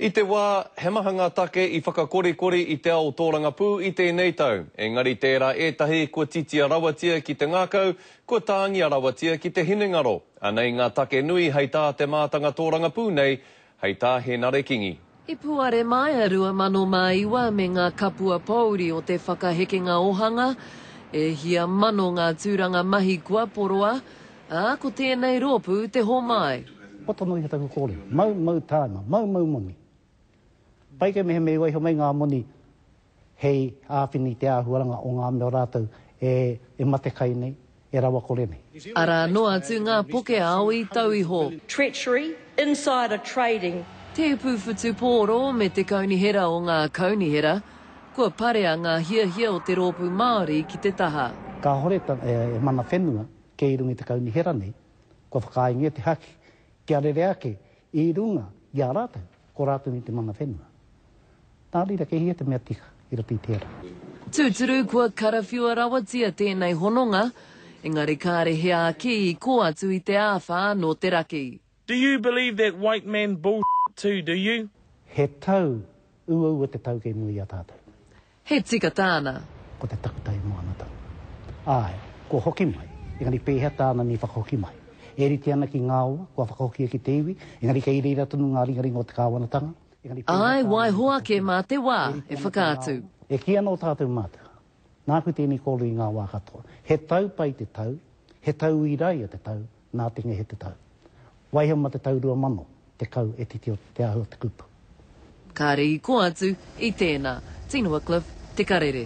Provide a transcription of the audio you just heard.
I te wā, he maha ngā take i whakakorikori i te ao tōrangapū i tēnei tau. Engari tērā ētahi kua titia rawatia ki te ngākau, kua tāngia rawatia ki te hinengaro. Anei ngā take nui hei tā te mātanga tōrangapū nei, hei tā Henare Kingi. I puare mai a 2009 me ngā kapua pōuri o te whakahekenga ohanga, e hia mano ngā tūranga mahi kua poroa, Ā, ko tēnei rōpū te homai. Poto noa iho taku kōrero. Mau, mau tāima, mau, mau moni. Pai kē mehemea i waiho mai ngā moni hei āwhina i te āhuaranga o ngā mea o rātou e matekai nei, e rawakore nei. Arā noa atu ngā poke ao i tau iho. Treachery, insider trading. Tēpu whutupōro me te kaunihera o ngā kaunihera, kua parea ngā hiahia o te rōpū Māori ki te taha. Kāhore e mana whenua Kei runga i te kaunihera nei, kua whakaaengia te haki kia rere ake i runga i a rātou, ko rātou nei te mana whenua. Nā reira, kei hea te mea tika i roto i tērā? Tūturu, kua karawhiua rawatia tēnei hononga, engari kāre he āki i kō atu i te āwhā nō te raki. Do you believe that white man bull too, do you? He tau uaua te tau kei mua i a tātou. He tika tāna. Ko te takutai moana tonu. Āe, kua hoki mai, engari pēhea tāna nei whakahoki mai? E rite ana ki ngā oa kua whakahokia ki te iwi, engari kei reira tonu ngā ringaringa o te kāwanatanga, engari pēhea Āe, tāna nei waiho whakahoki ake mai? mā te wā E rite e ana ki ngā whakaatu. oa. E kī ana ō tātou mātua, nāku tēnei kōrero i ngā wā katoa, he tau pai te tau, he tau iraia te tau, nā te ngehe te tau. Waiho ma te tau 2010 e titiro te āhua o te kupu. Kāre i kō atu i tēnā. Tina Wickliffe, Te Karere.